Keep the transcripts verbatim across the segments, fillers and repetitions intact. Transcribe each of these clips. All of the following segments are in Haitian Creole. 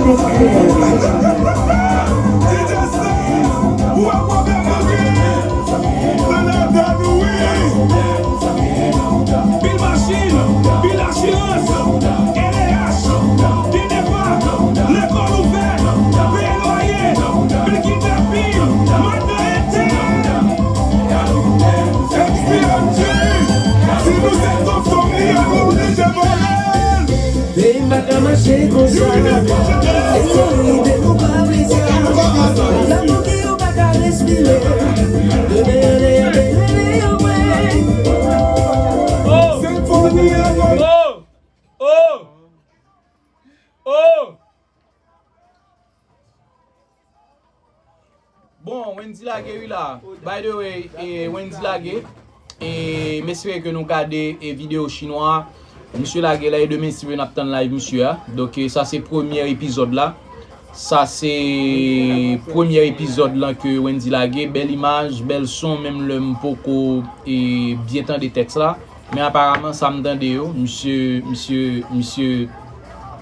Ou wè pwoblèm nan gen nan leta nou wi. Pil machin, pil asirans, L V H, gen depa, lekòl ouvè, peye lwaye, pil kidnapin, madan etè. H P M G, si nou se tonton li, nou oblije vole l. Peyi m pa ka mache konsa. Ekonomi de nou pa vle sa. Lamour ki yo pa ka respire. Demen ale, ale, ale, ale, yo, wey. Oh! Oh! Oh! Bon, Wendy lage wi la. By the way, e, Wendy lage. E, m espere ke nou gade, e, videyo chinwa a. Misye lage la e demen si n ap tann live misye a. Donk, e, sa se premye epizòd la. Sa se premye epizòd lan ke Wendy lage. Bèl imaj, bèl son, menm lè m poko, e, byen tande tèks la. Men aparaman, sa m tande yo, misye, misye, misye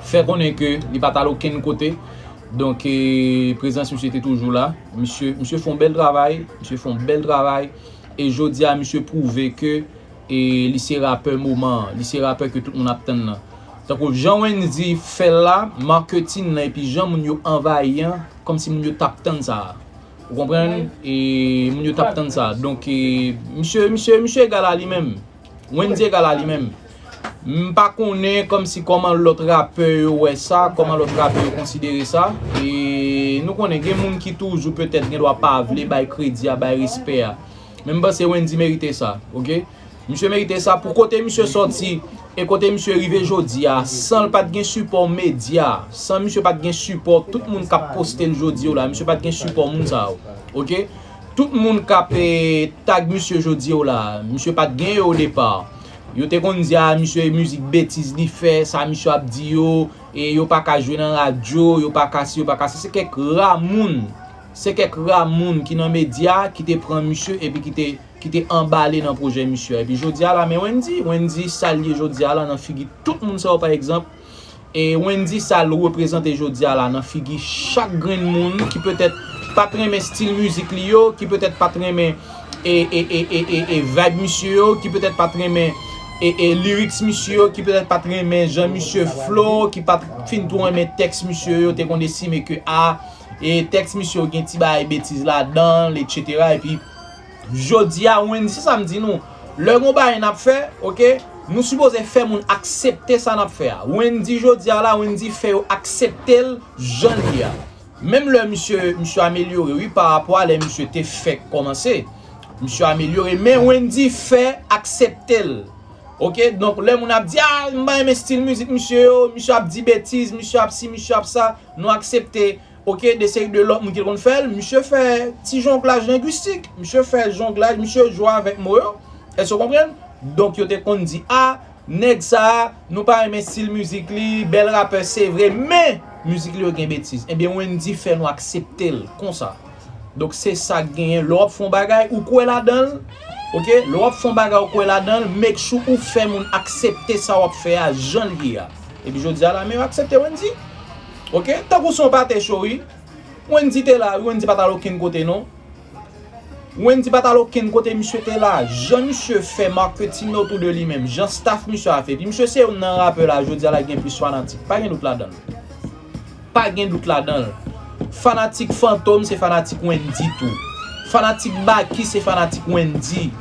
fè konnen ke li pa t al okenn kote. Donk, e, prezans misye te toujou la. Misye, misye fè yon bèl travay, misye fè yon bèl travay. E jodi a, misye pwouve ke, e, li se rapè moman an, li se rapè ke tout moun ap tann nan. Tankou jan Wendy fè l la, marketing nan, epi jan moun yo anvayi an, kòmsi moun yo t ap tann sa a. Ou konprann? E moun yo t ap tann sa. Donk, e, misye, misye, misye egal a li menm. Wendy egal a li menm. M pa konnen kòmsi kòman lòt rapè yo wè sa, kòman lòt rapè yo konsidere sa. E nou konnen gen moun ki toujou petèt gen dwa pa vle bay kredi a, bay respè a. Men m panse Wendy merite sa, oke? Misye merite sa pou kote misye sòti e kote misye rive jodi a, san l pa t gen sipò medya, san misye pa t gen sipò tout moun k ap poste l jodi yo la, misye pa t gen sipò moun sa yo, oke? Tout moun k ap, eh, tag misye jodi yo la, misye pa t gen yo o depa. Yo te konn di, a, misye mizik betiz li fè, sa misye ap di yo, e yo pa ka jwe nan radyo, yo pa ka si, yo pa ka sa. Se kèk ra moun, se kèk ra moun ki nan medya ki te pran misye epi ki te ki te anbale nan pwojè misye a. Epi jodi a la, men Wendy, Wendy sa l ye jodi a la nan figi tout moun sa yo, pa egzanp. E Wendy sa l reprezante jodi a la nan figi chak grenn moun ki petèt pa t renmen stil mizik li yo, ki petèt pa t renmen e, e, e, e, e, e vibe misye yo, ki petèt pa t renmen e, e lyrics misye yo, ki petèt pa t renmen jan misye flow, ki pa t fin twò renmen tèks misye yo, te konn estime ke a, e tèks misye yo gen ti bagay betiz ladan l, etsetera. Epi, jodi a, Wendy, se sa m di nou. Lè gon bagay n ap fè, oke, nou sipoze fè moun aksepte sa n ap fè a. Wendy, jodi a la, Wendy fè yo aksepte l jan l ye a. Menm lè misye, misye amelyore, wi, pa rapò a lè misye te fèk kòmanse. Misye amelyore, men Wendy fè aksepte l. Oke, donk lè moun ap di, a, m pa renmen stil mizik misye yo, misye ap di betiz, misye ap si, misye ap sa, nou aksepte. Oke, de seri de lòt moun ki te konn fè l, misye fè ti jonglaj lengwistik, misye fè jonglaj, misye jwe avèk mo yo. Èske w konprann? Donk, yo te konn di, a, nèg sa a, nou pa renmen stil mizik li, bèl rapè, se vre, men mizik li yo gen betiz. Ebyen, Wendy fè nou aksepte l konsa. Donk, se sa k genyen. Lè w ap fè yon bagay, ou kwè ladan l, oke? Lè w ap fè yon bagay, ou kwè ladan l, make sure ou fè moun aksepte sa w ap fè a, jan l ye a. Epi jodi a la, men yo aksepte Wendy. Oke? Tankou se yon pate cho, wi. Wendy te la, wi, Wendy pa t al okenn kote, non. Wendy pa t al okenn kote, misye te la. Jan misye fè marketing nan otou de li menm, jan staff misye a fè. Epi misye se youn nan rapè la, jodi a la, ki gen plis fanatik. Pa gen dout ladan l. Pa gen dout ladan l. Fanatik Fantom se fanatik Wendy tou. Fanatik Baky se fanatik Wendy.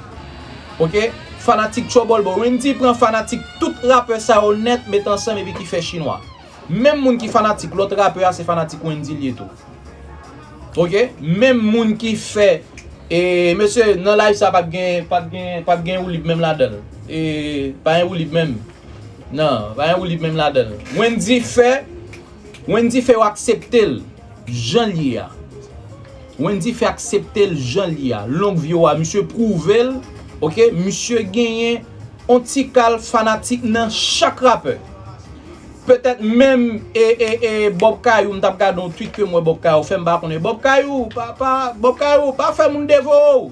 Oke? Fanatik Trouble Boy. Wendy pran fanatik tout rapè sa yo nèt, met ansanm epi ki fè chinwa. Menm moun ki fanatik lòt rapè a, se fanatik Wendy l ye tou. Oke? Menm moun ki fè, e, mesye, nan live sa, pa t gen, pa t gen, pa t gen woulib menm ladan l. E, pa gen woulib menm. Non, pa gen woulib menm ladan l. Wendy fè, Wendy fè yo aksepte l jan l ye a. Wendy fè aksepte l jan l ye a. Long view a, misye pwouve l, oke? Misye genyen on ti kal fanatik nan chak rapè. Petèt menm, e, e, e, Bob Kayou, m t ap gade yon tweet ke m wè Bob Kayou fè, m pa konnen. Bob Kayou, pa, pa, Bob Kayou, pa fè moun devoye w.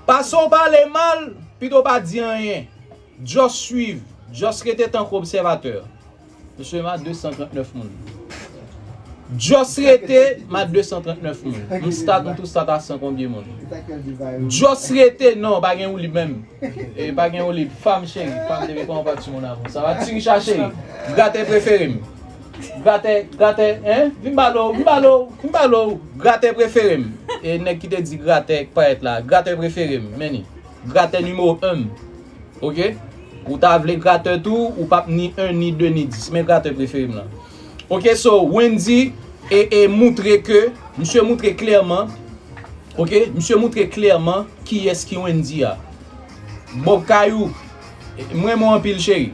Pase w pale mal, pito w pa di anyen. Just swiv, just rete tankou obsèvatè. Mesye, m a de san trant nèf moun. Just rete, m a de san trant nèf moun. M stat, m tou stat a san konbyen moun. Just rete, non, pa gen woulib menm. E pa gen woulib. Fanm cheri, fanm depi pran yon pati moun avan. Sa va, Ti Richa cheri. Gratè prefere m. Gratè, gratè, hein? Vin ba l, vin ba l, vin ba l. Gratè prefere m. E nèg ki te di gratè pa èt la. Gratè prefere m, men ni. Gratè nimewo en m. Ok? Ou ta vle gratè tou, ou p ap ni en, ni de, ni dis. Men gratè prefere m lan. Ok, so, Wendy e, e moutre ke, misye moutre klèman, ok, misye moutre klèman kiyès ki Wendy a. Bob Kayou, m renmen w anpil, cheri.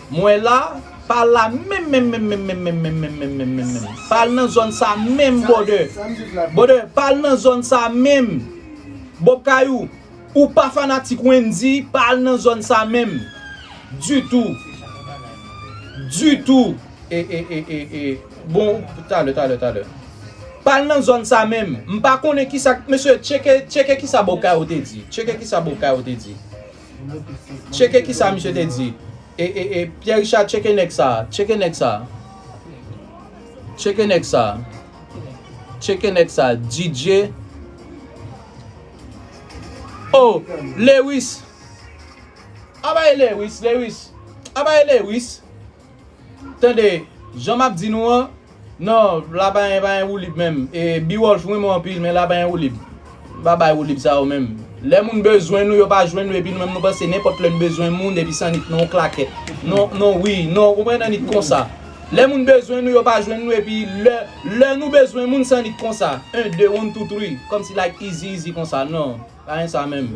Mwen la, pa la menm, menm, menm, menm. Pa al nan zòn sa menm, brother. Brother, pa al nan zòn sa menm. Bob Kayou, ou pa fanatik Wendy, pa al nan zòn sa menm. Ditou. Ditou. E, e, e, e, e. Bon, talè, talè, talè. Pa al nan zòn sa menm. M pa konnen kisa, mesye, tcheke, tcheke kisa Bob Kayou te di. Tcheke kisa Bob Kayou te di. Tcheke kisa misye te di. E, e, e, Pierre Richard, tcheke nèg sa. Tcheke nèg sa. Tcheke nèg sa. Tcheke nèg sa. D J. Oh, Lewis. Aba e Lewis, Lewis. Aba e Lewis. Tande, jan m ap di nou an, non, la pa gen, pa gen woulib menm. E, B-Wolf, mwen renmen w anpil, men la pa gen woulib. M pa bay woulib sa yo menm. Lè moun bezwen nou, yo pa jwenn nou, epi nou menm nou panse nenpòt lè n bezwen moun, epi s annik nan yon klakèt. Non, non, wi, non, ou konprann, annik konsa. Lè moun bezwen nou, yo pa jwenn nou, epi lè, lè nou bezwen moun, s annik konsa. En, de, one, two, three. Kòmsi like easy, easy konsa. Non, pa gen sa menm.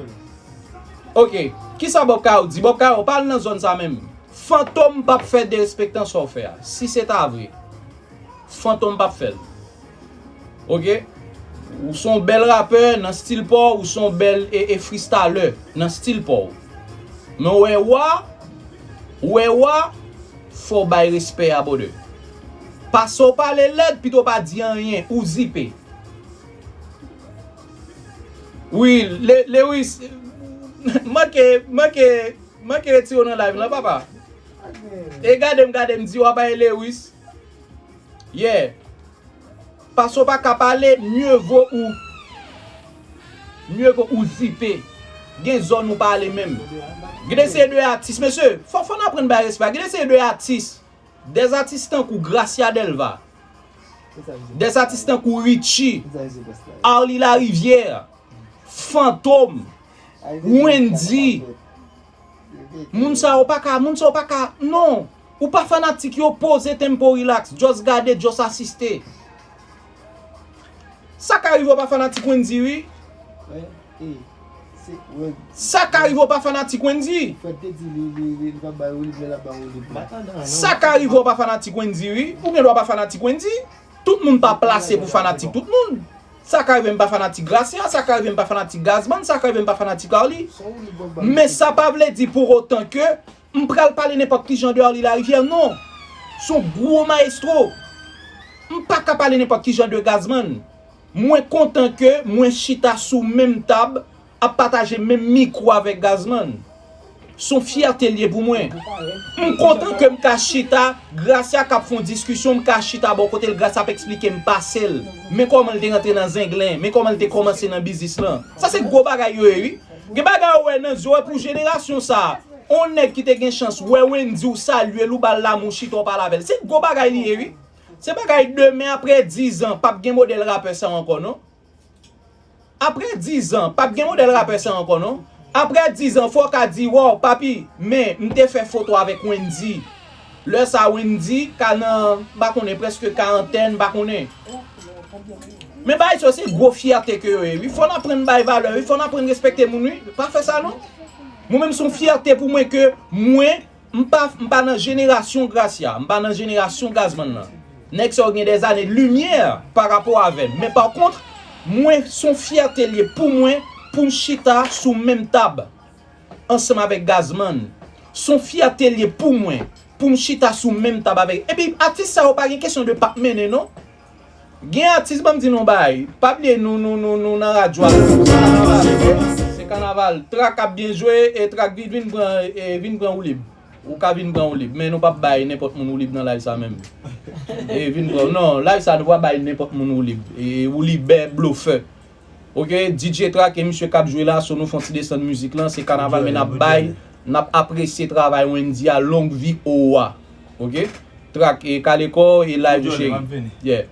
Ok, kisa Bob Kayou di? Bob Kayou, pa al nan zòn sa menm. Fantom p ap fè derespektan sa w fè a. Si se ta vre, Fantom p ap fè l. Ok? Ou se yon bèl rapè nan stil pa w, ou se yon bèl e, e freestyler nan stil pa w. Men w wè wa, w wè wa, fò w bay respè a, brother. Pase w pale lèd, pito w pa di anyen, ou zipe. Wi, Le-, Lewis, manke, manke, manke retire w nan live lan, papa. E gade m, gade m, di w ap bay Lewis. Yeah. Paske w pa ka pale, mye vo ou, mye vo ou zipe. Gen zòn ou pa ale menm. Gen de seri de atis, mesye, fò, fò n aprann bay respè. Gen de seri de atis. Des atis tankou Gracia Delva. Des atis tankou Richie, Arly Larivière, Fantom, Wendy. Moun sa yo pa ka, moun sa yo pa ka, non. Ou pa fanatik yo, poze tempo, relax. Just gade, just asiste. Sa ka rive w pa fanatik Wendy, wi. Sa ka rive w pa fanatik Wendy. Sa ka rive w pa fanatik Wendy, wi. Ou gen dwa pa fanatik Wendy. Tout moun pa plase pou fanatik tout moun. Sa ka rive m pa fanatik Gracia, sa ka rive m pa fanatik Gazman, sa ka rive m pa fanatik Arly. Men sa pa vle di pou otan ke m pral pale nenpòt ki jan de Arly Larivière, non. Se yon gwo mayestwo. M pa ka pale nenpòt ki jan de Gazman. Mwen kontan ke mwen chita sou menm tab, ap pataje menm mikwo avèk Gazman. Se yon fyète l ye pou mwen. M kontan ke m ka chita, Gracia k ap fè yon diskisyon, m ka chita bò kote l, Gracia ap eksplike m pase l. Men kòman l te rantre nan zenglen, men kòman l te kòmanse nan biznis lan. Sa se gwo bagay yo ye, wi. Gen bagay ou wè nan zye w, pou jenerasyon sa a, on nèg ki te gen chans wè Wendy, ou salye l, ou ba l lanmou, ou chita, ou pale avè l. Se gwo bagay li ye, wi. Se bagay demen, apre diz an, p ap gen modèl rapè sa ankò, non. Apre diz an, p ap gen modèl rapè sa ankò, non. Apre diz an, fò w ka di, waw, papi, men, m te fè foto avèk Wendy. Lè sa a, Wendy ka nan, m pa konnen, prèske karantèn, m pa konnen. Men bagay sa yo, se gwo fyète ke yo ye, wi. Fò n aprann bay valè, wi. Fò n aprann respekte moun, wi. Pa fè sa, non. Mwen menm, se yon fyète pou mwen ke mwen, m pa, m pa nan jenerasyon Gracia, m pa nan jenerasyon Gazman nan. Nèg sa yo gen des années de lumière pa rapò avè m. Men pa kont, mwen, se yon fyète l ye pou mwen, pou m chita sou menm tab ansanm avèk Gazman. Se yon fyète l ye pou mwen, pou m chita sou menm tab avèk. Epi, atis sa yo pa gen kesyon de p ap mennen, non. Gen atis, ban m di nou yon bagay. Pa bliye nou, nou, nou, nou nan radyo a. Se kanaval, se kanaval. Trak ap byen jwe, e Trak vin, vin pran, e, vin pran woulib. Ou ka vin pran Woolib, men nou p ap bay nenpòt moun Woolib nan live sa menm. E vin pran, non, live sa nou pa bay nenpòt moun Woolib. E Woolib bè blofè. Ok, D J Track e misye k ap jwe la, so nou fè yon ti desann mizik lan, se kanaval, men n ap bay, n ap apresye travay Wendy a, long vi owa. Ok? Track e kale kò e live ou cheri. Yeah.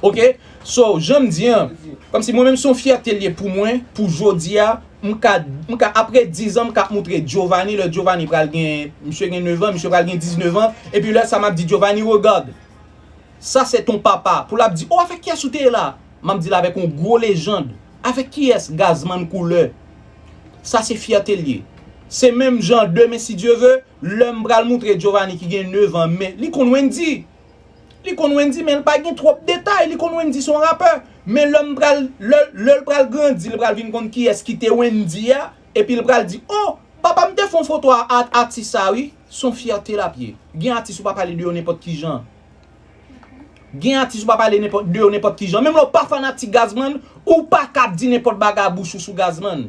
Ok? So, jan m di an, kòmsi mwen menm se yon fyète l ye pou mwen, pou jodi a, m ka, m ka, apre diz an, m ka ap moutre Giovanni, lè Giovanni pral gen, misye gen nèf an, misye pral gen diznèf an, epi lè sa m ap di Giovanni, regarde, ça c'est ton papa. Pou l ap di, oh, avèk kiyès ou te ye la? M ap di l avèk yon gwo lejand. Avèk kiyès? Gazman koulè. Sa se fyète l ye. Se menm jan demen, si Dye ve, lè m pral moutre Giovanni ki gen nèf an, men li konn Wendy. Li konn Wendy, men l pa gen twòp detay. Li konn Wendy se yon rapè. Men lè m pral, lè, lè l pral grandi, l pral vin konn kiyès ki te Wendy a, epi l pral di, oh, papa m te fè yon foto a, a atis sa wi. Se yon fyète l ap ye. Gen atis ou pa pale de yo nenpòt ki jan. Gen atis ou pa pale nenpòt, de yo nenpòt ki jan. Menm lè w pa fanatik Gazman, ou pa ka di nenpòt bagay a bouch ou sou Gazman.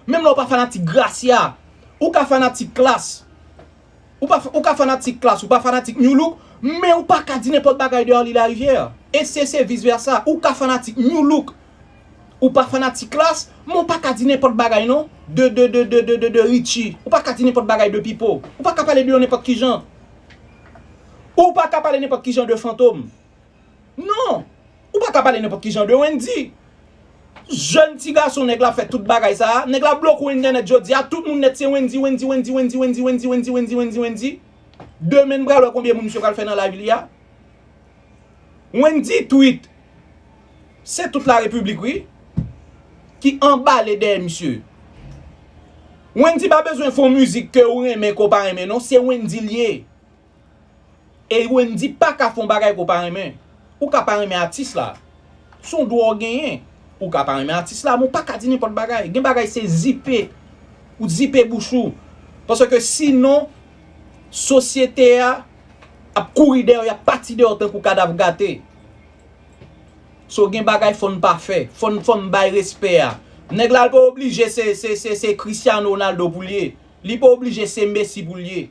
Menm lè w pa fanatik Gracia, ou ka fanatik Klass. Ou pa, ou ka fanatik Klass, ou pa fanatik Nu Look, men ou pa ka di nenpòt bagay de Arly Larivière. E se, se vice versa. Ou ka fanatik Nu Look, ou pa fanatik Klass, men ou pa ka di nenpòt bagay non. De, de, de, de, de, de, de Richie. Ou pa ka di nenpòt bagay de Pipo. Ou pa ka pale de yo nenpòt ki jan. Ou pa ka pale nenpòt ki jan de Fantom. Non! Ou pa ka pale nenpòt ki jan de Wendy. Jèn ti gason nèg la fè tout bagay sa a. Nèg la bloke w entènèt jodi a. Tout moun nèt se Wendy, Wendy, Wendy, Wendy, Wendy, Wendy, Wendy, Wendy, Wendy, Wendy. Demen n pral wè konbyen moun misye pral fè nan live li a. Wendy tweet. Se tout la repiblik wi. Ki anbale dèyè misye. Wendy pa bezwen fè yon mizik ke ou renmen, ke ou pa renmen non. Se Wendy l ye. E Wendy pa ka fè yon bagay ke w pa renmen. Ou ka pa renmen atis la. Se yon dwa w genyen. Ou ka pa renmen atis la, men w pa ka di nenpòt bagay. Gen bagay se zipe. Ou zipe bouch ou. Paske sinon, sosyete a ap kouri dèyè w, y ap pati dèyè w tankou kadav gate. So gen bagay fò n pa fè. Fò n, fò n bay respè a. Nèg la, l pa oblije se, se, se, se Cristiano Ronaldo pou l ye. Li pa oblije se Messi pou l ye.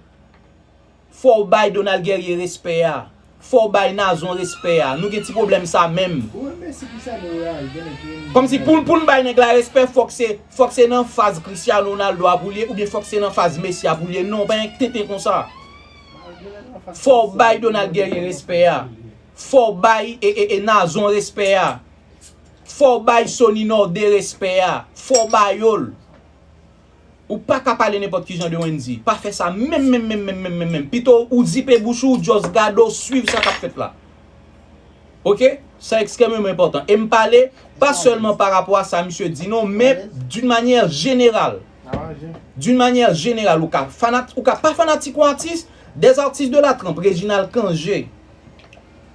Fò w bay Donald Guerrier respè a. Fò w bay Nazon respè a. Nou gen ti pwoblèm sa menm. Ou renmen si ki sa nou real, gen nèg ki renmen. Kòmsi pou, pou n bay nèg la respè, fòk se, fòk se nan faz Cristiano Ronaldo a pou l ye, oubyen fòk se nan faz Messi a pou l ye. Non, pa gen tenten konsa. Fò w bay Donald Guerrier respè a. Fò w bay e, e, e Nazon respè a. Fò w bay Sony Nordé respè a. Fò w ba yo l. Ou pa ka pale nenpòt ki jan de Wendy. Pa fè sa menm, menm, menm, menm, menm, menm, menm. Pito ou zipe bouch ou, ou just gade, ou swiv sa k ap fèt la. Ok? Sa ekstrèmeman enpòtan. E m pale pa sèlman pa rapò a sa misye di non, men d'une manière générale. D'une manière générale, ou ka fanat-, ou ka pa fanatik yon atis, des artistes de la trempe, Reginald Cangé,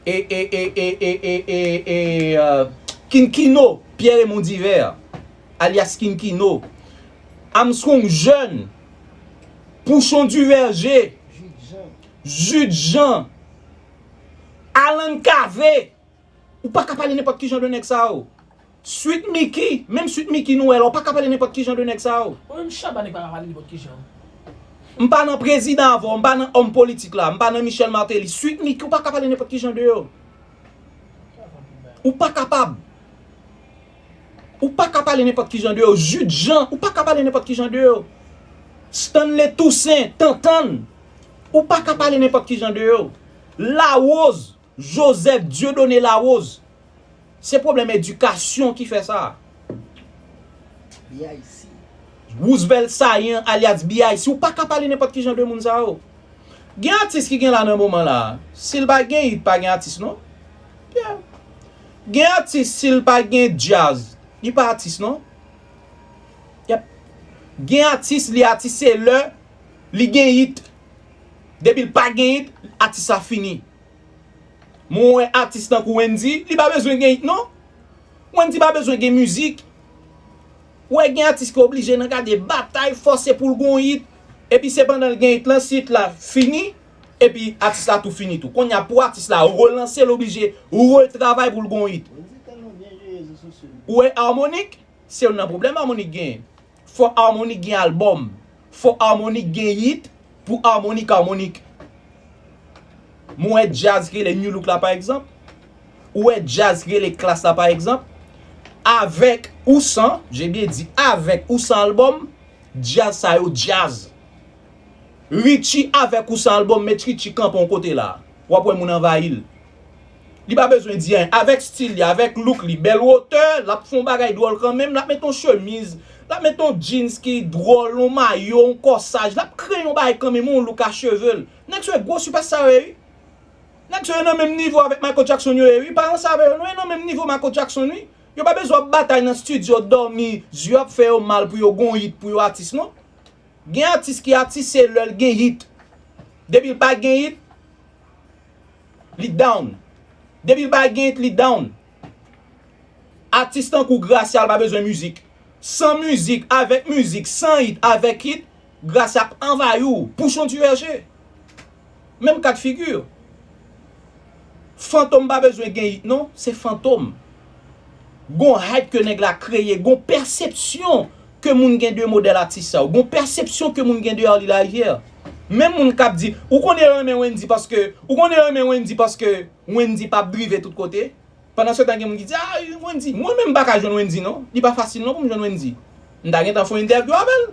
e, e, e, e, e, e, e, e, euh, Kinkino, Pierre Raymond Divert, alias Kinkino, Armstrong Jeune, Pouchon Duverger, Jude Jean, Alan Cavé. Ou pa ka pale nenpòt ki jan de nèg sa yo. Sweet Micky, menm Sweet Micky nou wè la, ou pa ka pale nenpòt ki jan de nèg sa yo. Ou menm Shabba nèg pa ka pale nenpòt ki jan. M pa nan prezidan avè w, m pa nan òm politik la, m pa nan Michel Martelly. Sweet Micky, ou pa ka pale nenpòt ki jan de yo. Ou pa kapab. Ou pa ka pale nenpòt ki jan de yo. Jude Jean, ou pa ka pale nenpòt ki jan de yo. Stanley Toussaint, Tantann, ou pa ka pale nenpòt ki jan de yo. Larose, Joseph Dieudonné Larose. Se pwoblèm edikasyon ki fè sa. B I C. Roosevelt Saillant alias B I C. Ou pa ka pale nenpòt ki jan de moun sa yo. Gen atis ki gen la nan moman la. Si l pa gen hit, pa gen atis non. Yeah. Gen atis, si l pa gen djaz, li pa atis non. Yep. Gen atis, li atis se lè li gen hit. Depi l pa gen hit, atis la fini. Mwen wè atis tankou Wendy, li pa bezwen gen hit non. Wendy pa bezwen gen mizik. Ou wè gen atis ki oblije nan gade batay, fòse pou l gon hit. Epi se pandan l gen hit lan, si hit la fini, epi atis la tou fini tou. Kounye a pou atis la relanse, l oblije retravay pou l gon hit. Ou wè Harmonik? Se youn nan pwoblèm Harmonik genyen. Fò Harmonik gen albòm. Fò Harmonik gen hit. pou Harmonik, Harmonik. Mwen wè djaz ki rele New Look la, pa egzanp. Ou wè djaz ki rele Klass la, pa egzanp. Avèk ou san, je byen di, avèk ou san albòm, djaz sa yo djaz. Richie avèk ou san albòm, met Richie kanpe yon kote la. W ap wè moun anvayi l. Li pa bezwen di anyen. Avèk stil li, avèk look li, bèl wotè, l ap fè yon bagay dwòl kanmenm, l ap met yon chemiz, l ap met yon jeans ki dwòl, yon mayo, yon kòsaj, l ap kreye yon bagay kanmenm, yon look a cheve l. Nèg sa yo gwo sipèsta yo ye, wi. Nèg sa yo nan menm nivo avèk Michael Jackson yo ye, wi. Pa ranse avè yo, non, yo nan menm nivo Michael Jackson, wi. Yo pa bezwen ap batay nan estidyo, dòmi, zye ap fè yo mal pou yo gon hit, pou yo atis, non. Gen atis ki atis se lè l gen hit. Depi l pa gen hit, li down. Depi l pa gen hit, li down. Atis tankou Gracia, l pa bezwen mizik. San mizik, avèk mizik, san hit, avèk hit, Gracia ap anvayi w. Pouchon ti vèje. Menm ka d figi. Fantom pa bezwen gen hit non, se Fantom. Gon hype ke nèg la kreye, gon pèsepsyon ke moun gen de modèl atis sa yo, gon pèsepsyon ke moun gen de Arly Larivière. Menm moun k ap di, ou konnen yo renmen Wendy paske, ou konnen yo renmen Wendy paske Wendy p ap drive tout kote. Pandan se tan gen moun ki di, ah, Wendy. Mwen menm m pa ka jwenn Wendy non. Li pa fasil non pou m jwenn Wendy. M ta gentan fè yon entèvyou avè l.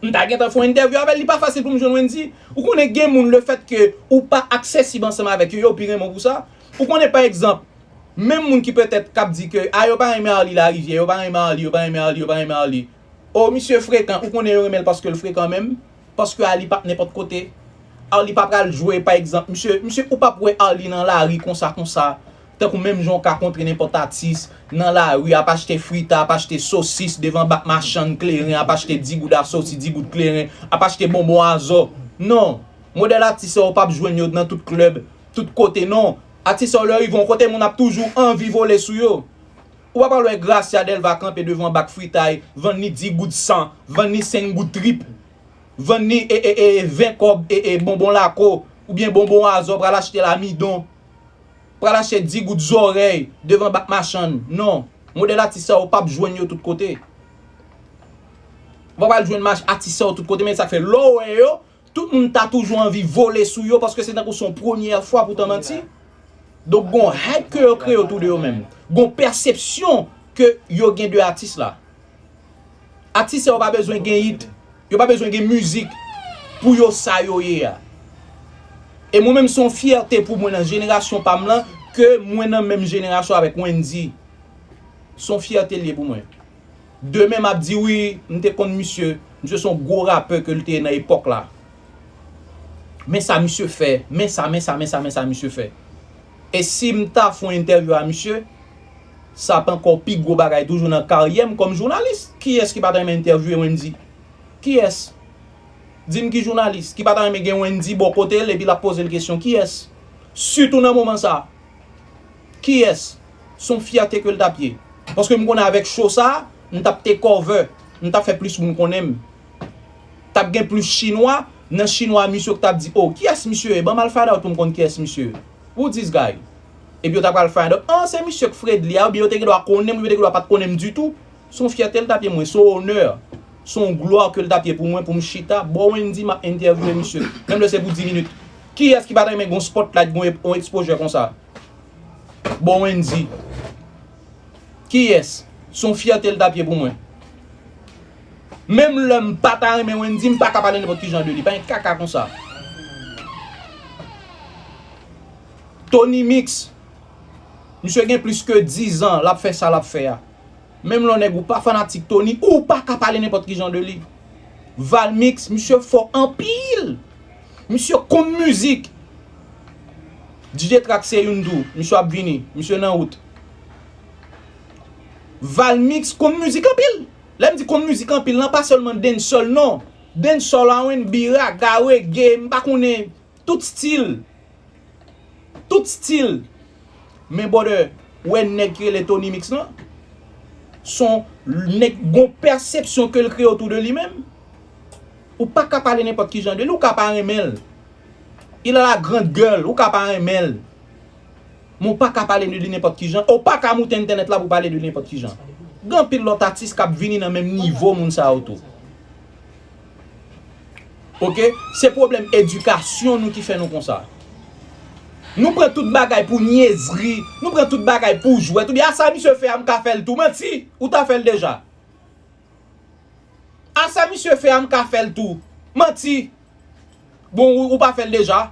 M ta gentan fè yon entèvyou avè l, li pa fasil pou m jwenn Wendy. Ou konnen gen moun, lefèt ke ou pa aksesib ansanm avèk yo, yo pi renmen w pou sa. Ou konnen pa egzanp, menm moun ki petèt k ap di ke, ah, yo pa renmen Arly Larivière, yo pa renmen Arly, yo pa renmen Arly, yo pa renmen Arly. Oh, misye frekan, ou konnen yo renmen l paske l frekan menm? Paske Arly p ap nenpòt kote. Arly pa pral jwe, pa egzanp, misye, misye, ou p ap wè Arly nan lari konsa, konsa. Tankou menm jan w ka kontre nenpòt atis nan lari, ap achte frita, ap achte sosis devan bak machann kleren, ap achte di goud a sosis, di goud kleren, ap achte bonbon azò. Non. Modèl atis sa yo p ap jwenn yo nan tout klèb, tout kote, non. Atis sa yo, lè yo rive yon kote, moun ap toujou anvi vole sou yo. Ou pa pral wè Gracia Delva kanpe devan bak fritay, vann li di goud san, vann li senk goud trip, vann li e, e, e, ven kòb e, e, bonbon lako, oubyen bonbon azò, pral achte lamidon, pral achte di goud zòrèy devan bak machann. Non, modèl atis sa yo p ap jwenn yo tout kote. Ou pa pral jwenn mach-, atis sa yo tout kote, men sa k fè lè w wè yo, tout moun ta toujou anvi vole sou yo, paske se tankou se yon premyè fwa pou tan manti. Donk, gon hype ke yo kreye otou de yo menm. Gon pèsepsyon ke yo gen de atis la. Atis sa yo pa bezwen gen hit, yo pa bezwen gen mizik pou yo sa yo ye a. E mwen menm, se yon fyète pou mwen nan jenerasyon pa m lan, ke mwen nan menm jenerasyon avèk Wendy. Se yon fyète l ye pou mwen. Demen m ap di, wi, m te konn misye. Misye se yon gwo rapè ke l te ye nan epòk la. Men sa misye fè, men sa, men sa, men sa, men sa misye fè. E si m ta fè yon entèvyou a misye, sa ap ankò pi gwo bagay toujou nan karyè m kòm jounalis. Kiyès ki pa ta renmen entèvyouwe Wendy? Kiyès? Di m ki jounalis ki pa ta renmen gen Wendy bò kote l epi l ap poze l kesyon? Kiyès? Sitou nan moman sa a. Kiyès? Se yon fyète ke l t ap ye. Paske m konnen avèk show sa a, m t ap take over, m t ap fè plis moun konnen m. T ap gen plis chinwa nan chinwa misye yo k t ap di, oh, kiyès misye ye? Ban m al find out pou m konn kiyès misye ye. Who this guy? Epi yo ta pral find out, ah, se misye k Fredly a, oubyen yo te gen dwa konnen m, oubyen yo te gen dwa pa t konnen m ditou. Se yon fyète l t ap ye mwen, se yon onè, se yon glwa ke l t ap ye pou mwen, pou m chita bò Wendy, m ap entèvyouwe misye, menm lè se pou dis minit. Kiyès ki pa t renmen gen yon spotlight, gen yon ep-, yon exposure konsa? Bò Wendy. Kiyès? Se yon fyète l t ap ye pou mwen. Menm lè m pa ta renmen Wendy, m pa ka pale nenpòt kijan de li. Pa gen kaka konsa. Tony Mix, misye gen plis ke diz an l ap fè sa l ap fè a. Menm lè yon nèg ou pa fanatik Tony, ou pa ka pale nenpòt kijan de li. Valmix, misye fò anpil. Misye konn mizik. D J Track se youn tou. Misye ap vini. Misye nan wout. Valmix konn mizik anpil. Lè m di konn mizik anpil, lan pa sèlman dancehall, non. Dancehall, R and B, raga, reggae, m pa konnen. Tout stil. Tout stil. Men, brother, ou wè nèg ki rele Tony Mix lan? Se yon nèg gon pèsepsyon ke l kreye otou de li menm. Ou pa ka pale nenpòt kijan de li, ou ka pa renmen l. Il a la grande gueule, ou ka pa renmen l. Men ou pa ka pale de li nenpòt kijan, ou pa ka moute entènèt la pou pale de li nenpòt kijan. Gen anpil lòt atis k ap vini nan menm nivo moun sa yo tou. Oke? Se pwoblèm edikasyon nou ki fè nou konsa. Nou pran tout bagay pou nyezri, nou pran tout bagay pou jwèt. Ou di, a sa misye fè a, m ka fè l tou. Manti, ou ta fè l deja. A sa misye fè a, m ka fè l tou. Manti. Bon, ou, ou pa fè l deja.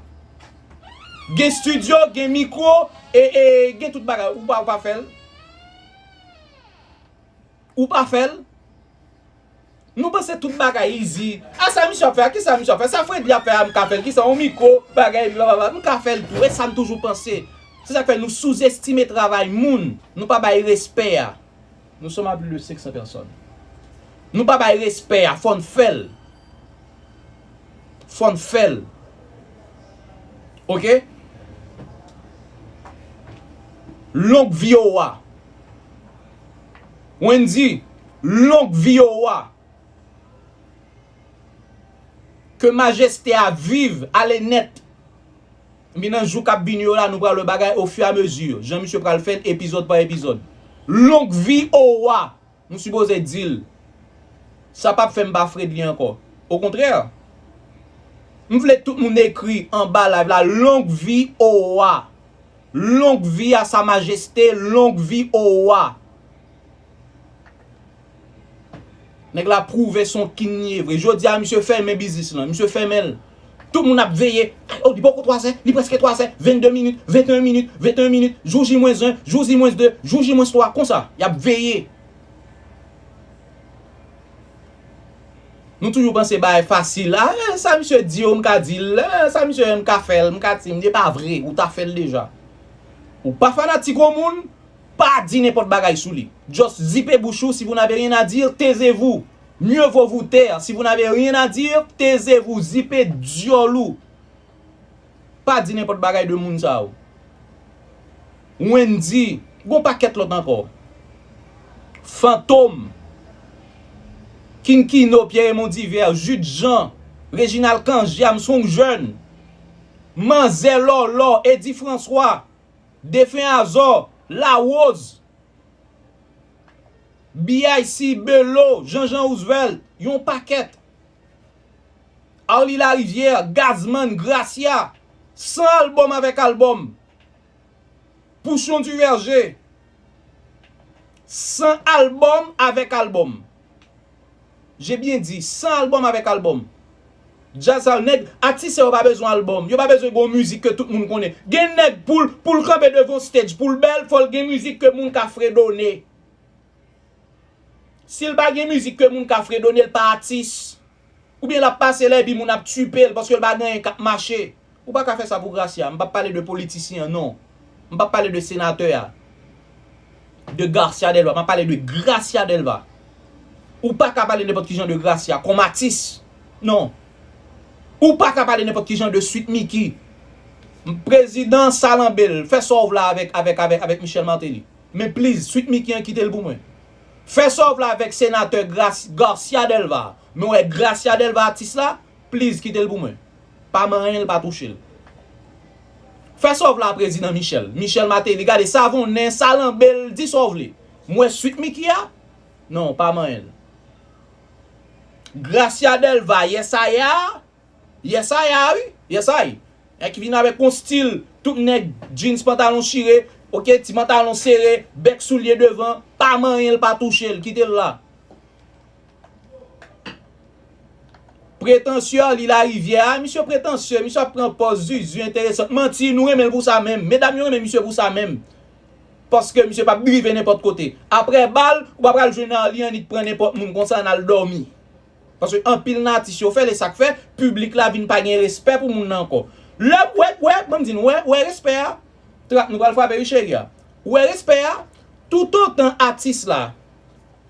Gen estidyo, gen mikwo, e, e gen tout bagay. Ou pa, ou pa fè l. Ou pa fè l. Nou panse tout bagay easy. A sa misye ap fè a, kisa misye ap fè? Sa Fredly ap fè a, m ka fè l. Kisa, yon mikwo, bagay, blablabla. M ka fè l tou. E sa n toujou panse. Se sa k fè nou souzestime travay moun. Nou pa bay respè a. Nous sommes à plus de cinq cents personnes. Nou pa bay respè a, fò n fè l. Fò n fè l. Oke? Long vi o wa. Wendy, long vi o wa. Ke majeste a viv, ale nèt. Epi nan jou k ap vini yo la, nou pral wè bagay ofiramezi. Jan misye pral fè l, epizòd pa epizòd. Long vi o wa. Nou sipoze di l. Sa p ap fè m pa Fredly ankò. Okontrè, m vle tout moun ekri anba live la, long vi o wa. Long vi a sa majeste, long vi o wa. Nèg la pwouve se yon king li ye vre. Jodi a, misye fèmen biznis lan, misye fèmen l. Tout moun ap veye. O, li poko twa zè, li prèske twa zè, vennde minit, venteyen minit, venteyen minit, jou J mwens en, jou J mwens de, jou J mwens twa, konsa, y ap veye. Nou toujou panse bagay fasil. A, sa misye di yo, m ka di l. A, sa misye, m ka fè l, m ka di, m, e pa vre, ou ta fè l deja. Ou pa fanatik yon moun, pa di nenpòt bagay sou li. Just zipe bouch ou, si vous n'avez rien à dire, taisez-vous. Mieux vaut vous taire. Si vous n'avez rien à dire, taisez-vous. Zipe dyòl ou. Pa di nenpòt bagay de moun sa yo. Wendy, gon pakèt lòt ankò. Fantom, Kinkino, Pierre Raymond Divers, Jude Jean, Reginald Cange, Armstrong Jeune, Manzè Lòlò, Eddy François, Defen Azò, Larose, B I C, Belo, Jean Jean Roosevelt, yon pakèt. Arly Larivière, Gazman, Gracia, san albòm avèk albòm. Pouchon Duverger, san albòm avèk albòm. J'ai bien dit, san albòm avèk albòm. Djaz sa, nèg, atis sa yo pa bezwen albòm. Yo pa bezwen gon mizik ke tout moun konnen. Gen nèg pou l, pou l kanpe devan stage, pou l bèl, fò l gen mizik ke moun ka fredone. Si l pa gen mizik ke moun ka fredone, l pa atis. Oubyen l ap pase la epi moun ap tchipe l paske l pa gen anyen k ap mache. Ou pa ka fè sa pou Gracia. M p ap pale de politisyen an, non. M p ap pale de senatè a. De Garcia Delva. M ap pale de Gracia Delva. Ou pa ka pale nenpòt ki jan de Gracia kòm atis. Non. Ou pa ka pale nenpòt ki jan de Sweet Micky. Prezidan Salanbe l, fè sa w vle avèk, avèk, avèk, avèk Michel Martelly. Men please, Sweet Micky an kite l pou mwen. Fè sa w vle avèk senatè Gras-, Garcia Delva. Men w wè Gracia Delva atis la, please kite l pou mwen. Pa manyen l, pa touche l. Fè sa w vle a prezidan Michel. Michel Martelly, gade savonnen, salanbe l, di sa w vle. M wè Sweet Micky a? Non, pa manyen l. Gracia Delva, yes I a. Yes I a, wi. Yes I. Nèg ki vin avèk yon stil, tout nèg jeans, pantalon chire, oke, ti pantalon sere, bèk soulye devan, pa manyen l, pa touche l, kite l la. Pretansye, Arly Larivière, a, misye pretansye, misye ap pran pòz zuzu enteresan. Manti, nou renmen l pou sa menm. Medam yo renmen misye pou sa menm. Paske misye p ap drive nenpòt kote. Aprè bal, ou pa pral jwenn Arly annik pran nenpòt moun konsa, n al dòmi. Paske anpil nan atis yo fè l, e sa k fè piblik la vin pa gen respè pou moun nan ankò. Lè, wè, wè, ban m di n, wè, wè respè a. Trap, nou pral frape wi cheri a. Wè respè a, toutotan atis la,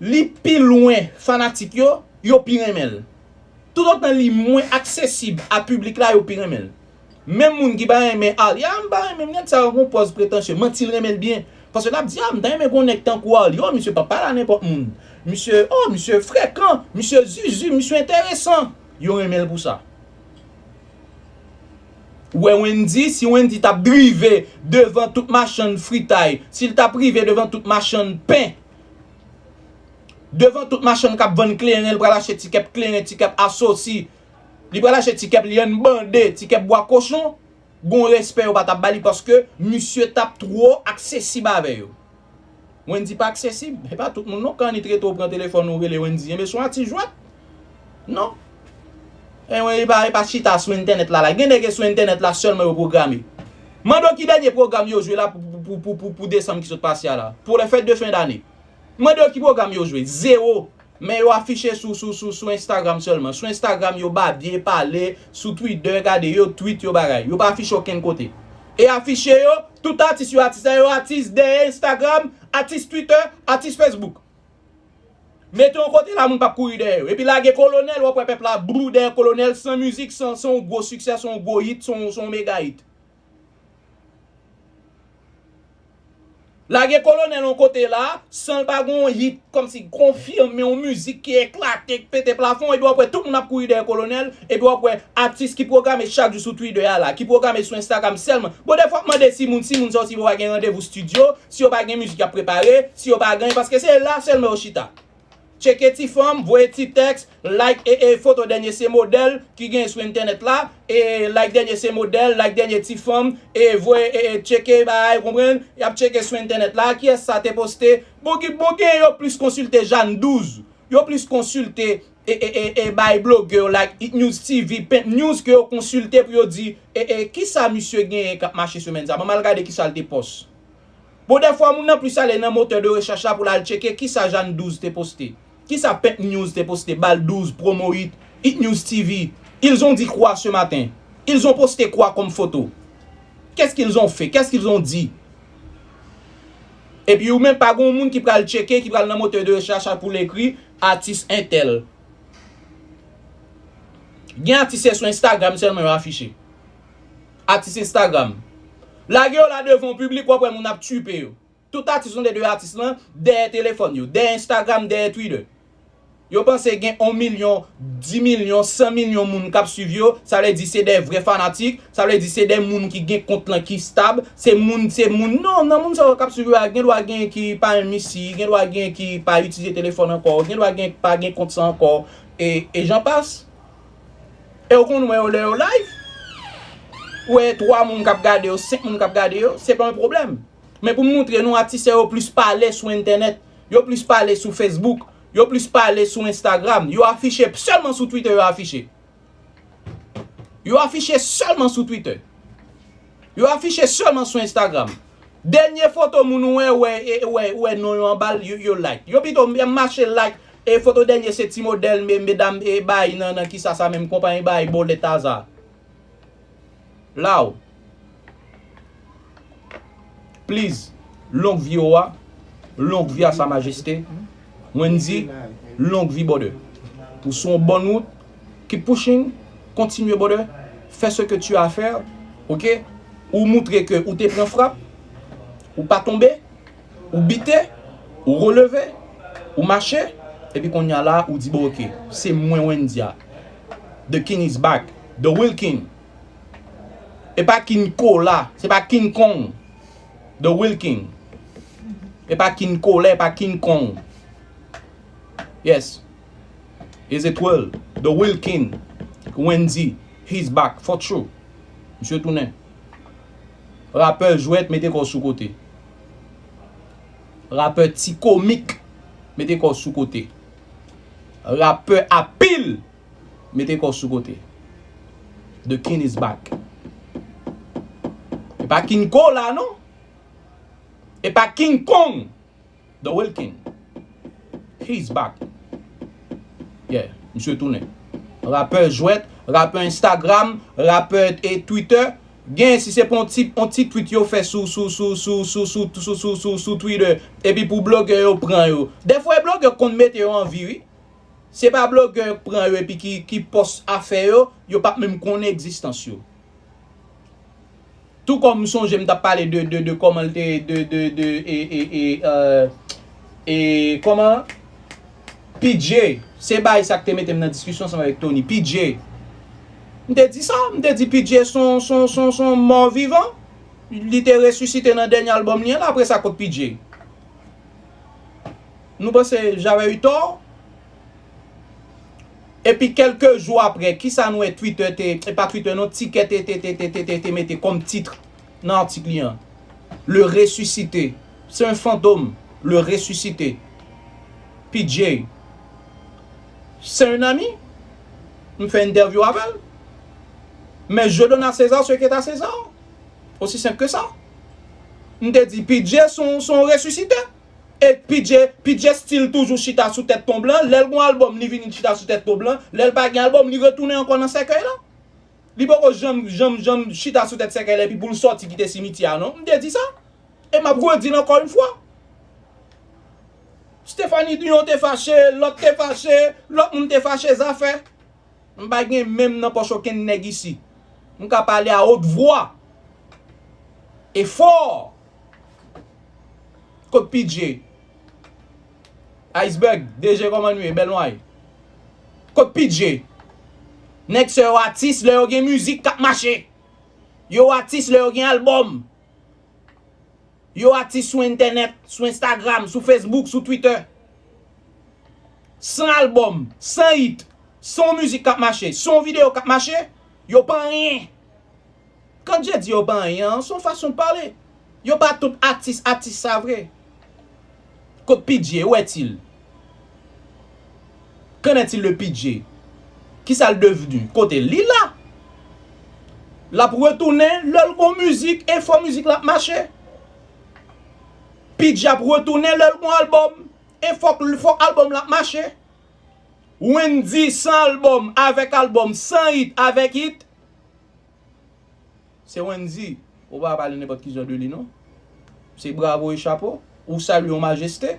li pi lwen fanatik yo, yo pi renmen l. Toutotan li mwen aksesib a piblik la, yo pi renmen l. Menm moun ki pa renmen Arly, a, m pa renmen, nèg sa yo gon pòz pretansye, manti l renmen l byen. Paske l ap di, a, m ta renmen gon nèg tankou Arly. O, misye p ap pale a nenpòt moun. Misye, o, misye frekan, misye zuzu, misye enteresan. Yo renmen l pou sa. Ou wè Wendy, si Wendy t ap drive devan tout machann fritay, si l t ap rive devan tout machann pen, devan tout machann k ap vann kleren, l pral achte ti kèp kleren, ti kèp asosi, Li pral achte ti kèp lyann bande, ti kèp bwa kochon. Gon respè yo pa t ap ba li paske misye t ap twò aksesib avè yo. Wendy pa aksesib. E pa tout moun non k annik rete w pran telefòn ou rele Wendy. Enben se yon atis jwèt. Non. E wen, e pa, e pa chita sou entènèt la la. Gen nèg sou entènèt la sèlman yo pwograme. Mande w ki dènye pwogram yo jwe la pou, pou, pou, pou, pou desanm ki sot pase a la. Pou le fèt de fen dane. Mande yo ki pwogram yo jwe. Zewo. Men yo afiche sou, sou, sou, sou Instagram sèlman. Sou Instagram, yo babye, pale. Sou Twitter, gade, yo tweet, yo bagay. Yo pa afiche okenn kote. E afiche yo, tout atis yo atis la, yo atis dèyè Instagram, atis Twitter, atis Facebook. Mete yon kote la, moun p ap kouri dèyè yo. Epi lage Kolonèl, w ap wè pèp la brou dèyè Kolonèl, san mizik, san, san yon gwo siksè, san yon gwo hit, san, san yon mega hit. Lage Kolonèl yon kote la, san l pa gen yon hit, kòmsi konfime yon mizik ki eklate, ki pete plafon, epi w ap wè tout moun ap kouri dèyè Kolonèl, epi w ap wè atis ki pwograme chak jou sou Twitter a la, ki pwograme sou Instagram sèlman. Bon, dèfwa m ap mande si moun, si moun sa yo, si yo pa gen randevou estidyo, si yo pa gen mizik y ap prepare, si yo pa gen, paske se la sèlman yo chita. Tcheke ti fanm, voye ti tèks, like e, e foto dènye se modèl ki gen sou entènèt la, e like dènye se modèl, like dènye ti fanm, e voye e, e tcheke bagay, konprann? Y ap tcheke sou entènèt la, kiyès sa te poste? Bon, ki, bon, gen yo plis konsilte Jàn douz, yo plis konsilte e, e, e, e bay blogè yo, like Hit News T V, Pent News ke yo konsilte pou yo di, e, e, kisa misye genyen k ap mache semèn sa? Ban m al gade kisa l te pòs. Bon, dèfwa moun nan plis ale nan motè de rechèch la pou l al tcheke kisa Jàn douz te poste. Kisa Pent News te poste, Bal douz, Promo Hit, Hit News T V. Ils ont dit quoi ce matin? Ils ont posté quoi comme photo? Qu'est-ce qu'ils ont fait? Qu'est-ce qu'ils ont dit? Epi ou menm pa gen yon moun ki pral tcheke, ki pral nan motè de rechèch la pou l ekri atis entèl. Gen atis se sou Instagram sèlman yo afiche. Atis Instagram. Lage yo la devan yon piblik, w ap wè moun ap tchipe yo. Tout atis, yon de de atis lan, dèyè telefòn yo, dèyè Instagram, dèyè Twitter. Yo panse gen yon milyon, di milyon, san milyon moun k ap swiv yo, sa vle di se de vrè fanatik, sa vle di se de moun ki gen kont lan ki stab, se moun, se moun, non, nan moun sa yo k ap swiv yo a, gen dwa gen ki pa menm isi, gen dwa gen ki pa itilize telefòn ankò, gen dwa gen pa gen kont sa ankò, e, e jan pas. E w konn wè yo lè yo live, ou wè twa moun k ap gade yo, senk moun k ap gade yo, se pa yon pwoblèm. Men pou m moutre nou, atis sa yo plis pale sou entènèt, yo plis pale sou Facebook, yo plis pale sou Instagram, yo afiche sèlman sou Twitter, yo afiche. Yo afiche sèlman sou Twitter. Yo afiche sèlman sou Instagram. Dènye foto moun ou wè, wè, e, wè, wè non yo anba l, yo, yo like. Yo pito m mache like, e foto dènye se ti modèl, me, medam, e bay nan, nan kisa sa menm, konpayi bay bòlèt aza. Law. Please, longue vie au roi, longue vie à sa majesté. Wendy, longue vie, brother. Ou sou yon bòn wout, keep pushing, kontinye, brother. Fè ce que tu as à faire, ok? Ou moutre ke ou te pran frap, ou pa tonbe, ou bite, ou releve, ou mache, epi kounye a la, ou di, bon, ok, se mwen Wendy a. The king is back. The real king. E pa King Kola, se pa King Kong. The real king. E pa King Kola, e pa King Kong. Yes. Is it real? The real king. Wendy, he's back for true. Misye tounen. Rapè jwèt, mete kò w sou kote. Rapè ti komik, mete kò w sou kote. Rapè a pil, mete kò w sou kote. The king is back. E pa King Kola, non. E pa King Kong. The real king. He's back. Yeah, misye tounen. Rapè jwèt, rapè Instagram, rapè e Twitter. Gen, si se pa yon ti, yon ti tweet yo fè sou, sou, sou Twitter, epi pou blogè yo pran yo. Dèfwa e blogè konn mete yo an vi, wi. Se pa blogè pran yo epi ki, ki pòs afè yo, yo p ap menm konnen egzistans yo. Tou kòm m sonje m t ap pale de, de, de kòman l te, de, de, de, e, e, e, euh, e, kòman? P J, se bay sa k te mete m nan diskisyon ansanm avèk Tony. P J, m te di sa, m te di P J se yon, se yon, se yon, se yon mò vivan. Li te resisite nan dènye albòm li an la, apre sa kot P J? Nou panse j'avais eu tort? Epi kèlke jou apre, kisa nou wè Twitter te, e pa Twitter non, Ticket te, te, te, te, te, te, te mete kòm tit nan atik li an? Le ressuscité. C'est un fantôme. Le ressuscité. P J. C'est un ami. M fè entèvyou avè l. Men je donne à César ce qui est à César. Aussi simple que ça. M te di P J se yon, se yon resisite. E P J, P J still toujou chita sou tèt ton blan. Lè l gon albòm, li vini chita sou tèt ton blan. Lè l pa gen albòm, li retounen ankò nan sèkèy la. Li poko janm, janm, janm chita sou tèt sèkèy la epi pou l sòti kite simityè a, non. M te di sa. E m ap redi l ankò yon fwa. Stephanie Dion te fache, lòt te fache, lòt moun te fache, zafè. M pa gen men m nan pòch okenn nèg isi. M ka pale a wot vwa. E fò. Kot P J? Iceberg, D J kòman nou ye? Bèl nway. Kot P J? Nèg se yo atis lè yo gen mizik k ap mache. Yo atis lè yo gen albòm. Yo atis sou entènèt, sou Instagram, sou Facebook, sou Twitter. San albòm, san hit, san yon mizik k ap mache, san yon videyo k ap mache, yo pa anyen. Kan Dye di yo pa anyen an, se yon fason de pale. Yo pa tout atis, atis sa vre. Kot P J, où est-il? Qu'en est-il de P J? Kisa l devni? Kote l? Li la. L ap retounen lè l gon mizik e fò mizik la ap mache. P J ap retounen lè l gon albòm e fòk, fòk albòm la ap mache. Wendy san albòm, avèk albòm, san hit, avèk hit. Se Wendy. Ou pa pale nenpòt ki jan de li, non. Se bravo e chapo. Ou salye yon majeste,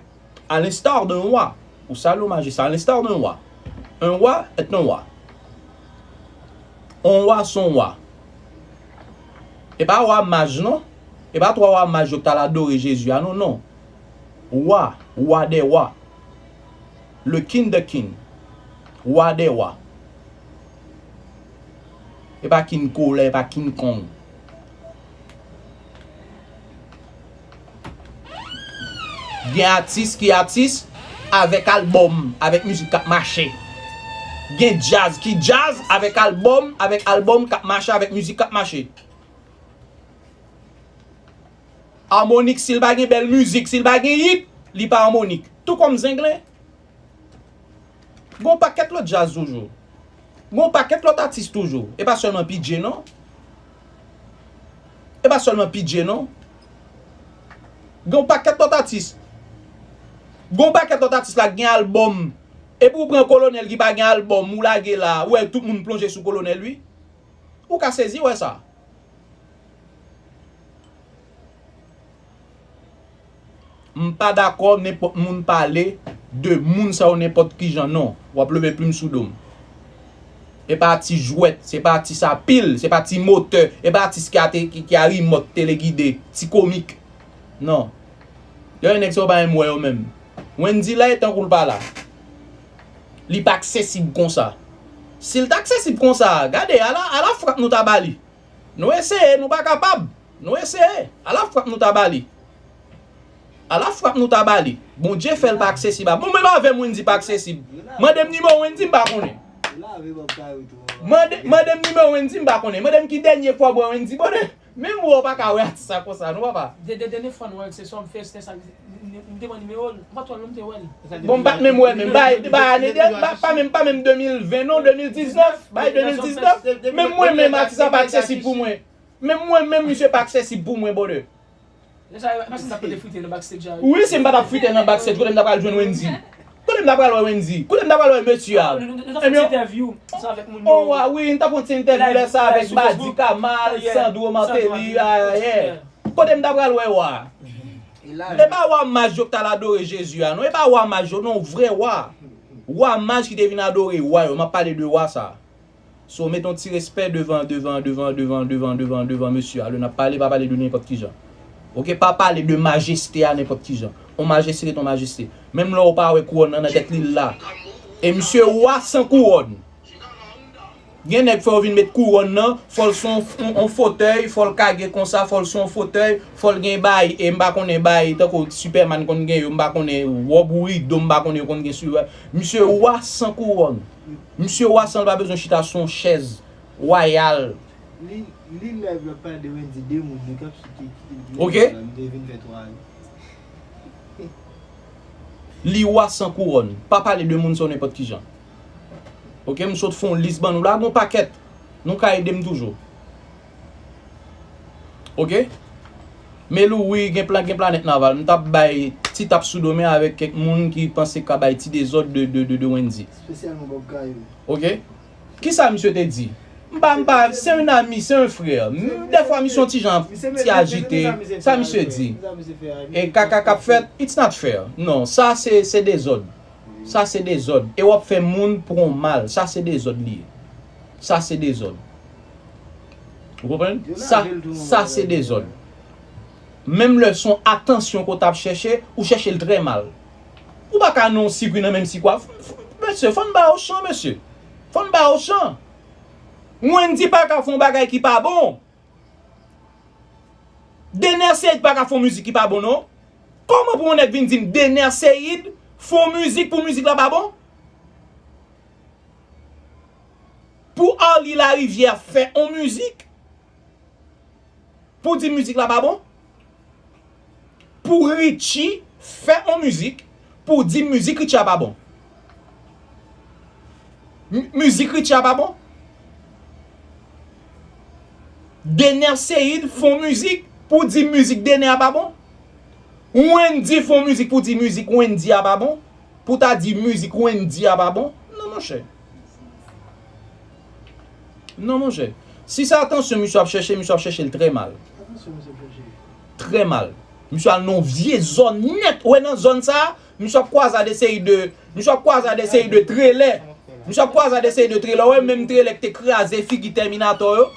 à l'instar d'un roi. Ou salye yon majeste, à l'instar d'un roi. Un roi est un roi. On roi, son roi. E pa wa maj, non. E pa twa wa maj yo k t al adore Jezi a, non, non. Wa, wa dè wa. Le King de King. Wa dè wa. E pa King Kola, e pa King Kong. Gen atis ki atis avèk albòm, avèk mizik k ap mache. Gen djaz ki djaz avèk albòm, avèk albòm k ap mache, avèk mizik k ap mache. Armonik, si l pa gen bèl mizik, si l pa gen hit, li pa armonik. Tou kòm Zenglen. Gon pakèt lòt djaz toujou. Gon pakèt lòt atis toujou. E pa sèlman P J, non. E pa sèlman P J, non. Gon pakèt lòt atis. Gon pakèt lòt atis la k gen albòm. Epi ou pran Kolonèl ki pa gen albòm, ou lage la, ou wè tout moun plonje sou Kolonèl, wi. Ou ka sezi wè sa. M pa dakò nenpòt moun pale de moun sa yo nenpòt kijan, non. W ap leve plim sou do m. E pa ti jwèt, se pa ti sa pil, se pa ti motè, e pa atis ki a te, ki, ki a rimòt telegide, ti komik. Non. Yo, nèg sa yo pa menm wè yo menm. Wendy la e tankou l pa la. Li pa aksesib konsa. Si l t aksesib konsa, gade, ala, ala frap nou ta ba li. Nou eseye, nou pa kapab. Nou eseye. Ala frap nou ta ba li. Ala frap nou ta ba li. Bondye fè l pa aksesib a. Bon, menm avè m Wendy pa aksesib. Mande m nimewo Wendy, m pa konnen. Mande, mande m nimewo Wendy, m pa konnen. Mande m ki dènye fwa w wè Wendy, bonè. Menm ou pa ka wè atis sa konsa, non, papa. De, de, dènye fwa nou wè l, se sòm fèsten sa, m, m, m te pran nimewo l. M pa t wè l, m te wè l. Bon, m pa t menm wè l, menm. Bay, bay ane dènye, pa, pa menm, pa menm de mil ven, non, de mil diznèf. Bay de mil diznèf. Menm mwen, menm atis sa pa aksesib pou mwen. Menm mwen menm, misye pa aksesib pou mwen, brother. Lè sa, e pa si n t ap pote frite nan backstage a, wi. Wi, si m pa t ap frite nan backstage, kote m ta pral jwenn Wendy? Kote m ta pral wè Wendy? Kote m ta pral wè mesye a? Nou, nou, nou t ap fè ti entèvyou sa avèk moun yo. Oh, wa, wi, n t ap fè ti entèvyou lè sa avèk Badi Kamal, Sandro Martelly, ah, yeah. Kote m ta pral wè wa? E pa wa maj yo k t al adore Jezi a, non. E pa wa maj yo, non, vrè wa. Wa maj ki te vin adore wa yo. M ap pale de wa sa. So, mete yon ti respè devan, devan, devan mesye a. Lè n ap pale, pa pale de nenpòt ki jan. Oke, pa pale de majeste a nenpòt ki jan. On majeste ret on majeste. Menm lè w pa wè kouwòn nan nan tèt li, l la. E misye wa san kouwòn. Gen nèg fò yo vin met kouwòn nan, fò l sou on, on, on fotèy, fò l kage konsa, fò l sou on fotèy, fò l gen bay, e m pa konnen bay, tankou Superman konn gen yo, m pa konnen wòb ou rido, m pa konnen yo konn gen sou. Misye wa san kouwòn. Misye wa san l pa bezwen chita sou on chèz wayal. Li, li live la pale de Wendy, de moun, de k ap site ki, ki, ki Ok. Li vin fè twa. Li wa san kouwòn. Pa pale de moun sa w nenpòt ki jan. Ok, m sot fè on lis ban nou la, gon pakèt. Nou ka ede m toujou. Ok? Melou, wi, gen plan, gen Planèt Naval. M t ap bay ti tap sou do men avèk kèk moun ki panse ka bay ti dezòd de, de, de, de Wendy. Espesyalman Bob Kayou. Ok? Kisa misye te di? M pa, m pa, c'est un ami, c'est un frère. M, dèfwa misye yon ti jan, ti ajite. Sa misye di? E kaka k ap fèt, it's not fair. Non, sa se, se dezòd. Sa se dezòd. E w ap fè moun pran w mal. Sa se dezòd li ye. Sa se dezòd. Ou konprann? Sa, sa se dezòd. Menm lè se yon atansyon ke w t ap chèche, ou chèche l trè mal. Ou pa ka nan yon sikwi nan menm sikwa. F-, f-, mesye, fò n ba yo chan, mesye. Fò n ba yo chan. Wendy pa ka fè yon bagay ki pa bon. Dener Ceïd pa ka fè yon mizik ki pa bon, non. Kòman pou yon nèg vin di m Dener Ceïd fè yon mizik pou mizik la pa bon? Pou Arly Larivière fè on mizik pou di mizik la pa bon? Pou Richie fè on mizik pou di mizik Richie a pa bon? M-, mizik Richie a pa bon? Dener Ceïd fè on mizik pou di mizik Dener a pa bon? Wendy fè on mizik pou di mizik Wendy a pa bon? Pou ta di mizik Wendy a pa bon? Non, monchè. Non, monchè. Si se atansyon misye ap chèche, misye ap chèche l trè mal. Atansyon misye ap chèche. Trè mal. Misye al nan yon vye zòn nèt. Ou wè nan zòn sa a, misye ap kwaze a de seri de, misye ap kwaze a de seri de trelè. Misye ap kwaze a de seri de trelè. Ou wè menm trelè ki te kraze figi Terminator yo?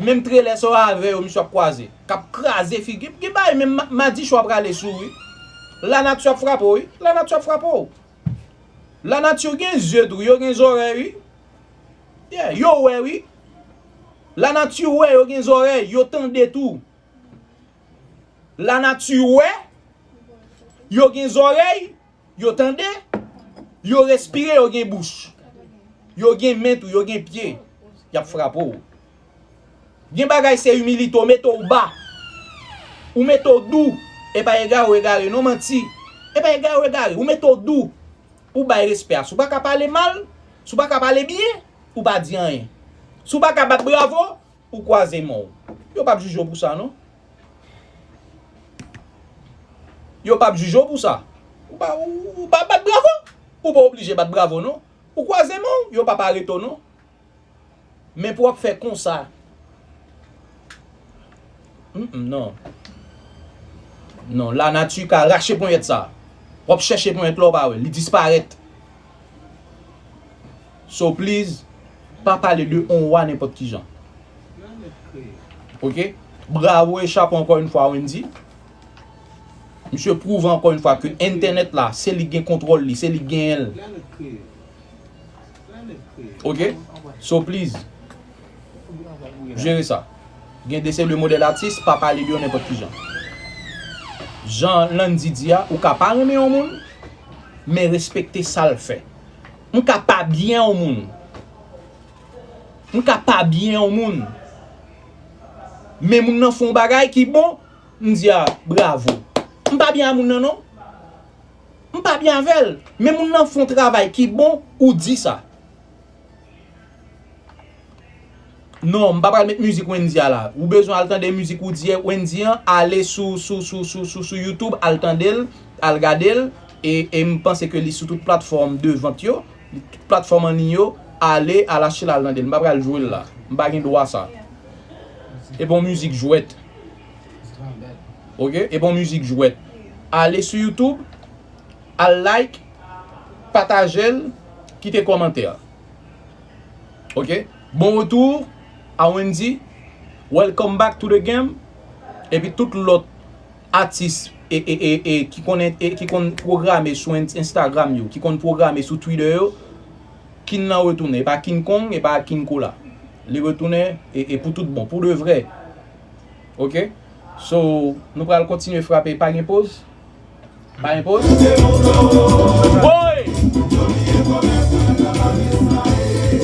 Menm trelè sa yo avè yo, misye ap kwaze. K ap kraze figi. Gen bagay menm ma-, madichon ap rale sou ou, wi. Lanati ap frape w, wi. Lanati ap frape w. Lanati gen zye tou, yo gen zòrèy, wi. Yeah, yo wè, wi. Lanati wè, yo gen zòrèy, yo tande tou. Lanati wè, yo gen zòrèy, yo tande, yo respire, yo gen bouch. Yo gen men tou, yo gen pye. Y ap frape w. Gen bagay se imilite w, mete w ba. Ou mete w dou. E pa egare w egare, non, manti. E pa egare w egare, ou mete w dou. Ou bay respè a. Si w pa ka pale mal, si w pa ka pale byen, ou pa di anyen. Si w pa ka bat bravo, ou kwaze men w. Yo p ap jije w pou sa, non. Yo p ap jije w pou sa. Ou pa, ou, ou pa bat bravo. Ou pa oblije bat bravo, non. Ou kwaze men w, yo p ap arete w, non. Men pou w ap fè konsa. Mm, mm, non. Non, lanati ka rache ponyèt sa. W ap chèche ponyèt la, w pa wè l. Li disparèt. So please, pa pale de on wa nenpòt ki jan. Ok? Bravo e chapo ankò yon fwa, Wendy. Misye pwouve ankò yon fwa ke entènèt la, se li ki gen kontwòl li, se li ki genyen l. Ok? So please, jere sa. Gen de seri de modèl atis, pa pale de yo nenpòt ki jan. Jan Landy di a, ou ka pa renmen yon moun, men respekte sa l fè. M ka pa byen yon moun. M ka pa byen yon moun. Men moun nan fè yon bagay ki bon, m di a, bravo. M pa byen a moun nan, non. M pa byen avè l. Men moun nan fè yon travay ki bon, ou di sa. Non, m pa pral met mizik Wendy a la. Ou bezwen al tande mizik Woody, Wendy an, ale sou, sou, sou, sou, sou, sou YouTube, al tande l, al gade l, e, e m panse ke li sou tout platfòm de vant yo, li tout platfòm an liy yo, ale, al achte l, al tande l. M pa pral jwe l la. M pa gen dwa sa. E bon mizik jwèt. Ok? E bon mizik jwèt. Ale sou YouTube, al like, pataje l, kite kòmantè. Ok? Bon retour a Wendy. Welcome back to the game. Epi tout lòt atis e, e, e, e, ki konnen, e, ki konn pwograme sou Ins-, Instagram yo, ki konn pwograme sou Twitter yo, King nan retounen. E pa King Kong, e pa King Kola. Li retounen e, e pou tout bon, pou de vrè. Ok? So, nou pral kontinye frape, pa gen poz. Pa gen poz. Boy!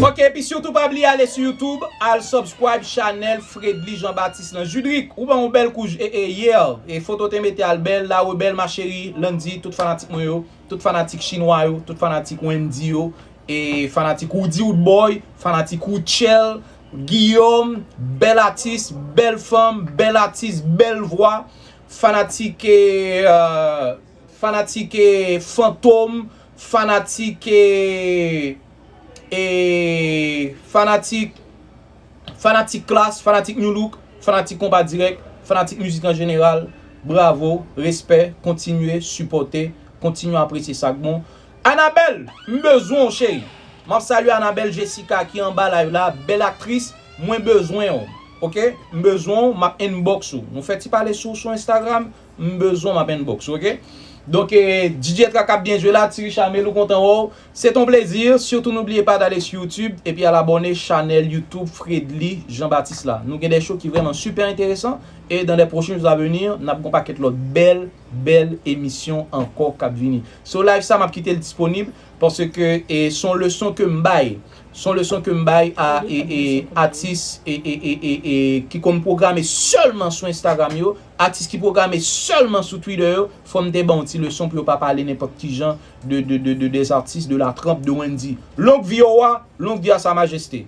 Ok, epi sitou pa bliye ale sou YouTube, al subscribe chanèl Fredly Jean Baptiste lan. Judrick, ou ban yon bèl kou, e, e, yeah. E foto te mete al bèl, la rebèl, ma chérie, Landy, tout fanatik mwen yo, tout fanatik chinwa yo, tout fanatik Wendy yo, e fanatik Woody Woodboy, fanatik Woodchell, Guillaume, bèl atis, bèl fanm, bèl atis, bèl vwa, fanatik, e, euh, fanatik, e, Fantom, fanatik, e, e, fanatik, fanatik Klass, fanatik New Look, fanatik Konba Dirèk, fanatik mizik an jeneral. Bravo, respè, kontinye sipòte, kontinye apresye sa k bon. Anabèl, m bezwen w, cheri. M ap salye Anabèl Jessica ki anba live la, bèl aktris, mwen bezwen w. Ok? M bezwen w, m ap inbox ou. Nou fè ti pale sou, sou Instagram, m bezwen w, m ap inbox ou, ok? Donk, eh, D J Traka ap byen jwe la, Ti Richard Mel, ou kontan wè w. Se ton plezi, sitou n'oubliez pas d'aller sur YouTube epi al abòne chanèl YouTube Fredly Jean Baptiste la. Nou gen de show ki vrèman super enteresan, e dans les prochains jours à venir, n ap gon pakèt lòt bèl, bèl emisyon ankò k ap vini. So, live sa, m ap kite l disponib, paske, e, se yon leson ke m bay. Se yon leson ke m bay a, e, e, atis, e, e, e, e, e, ki konn pwograme sèlman sou Instagram yo, atis ki pwograme sèlman sou Twitter yo, fò m te ba yon ti leson pou yo pa pale nenpòt ki jan de, de, de, de, des artistes, de la trempe de Wendy. Longue vie au roi, longue vie à sa majesté.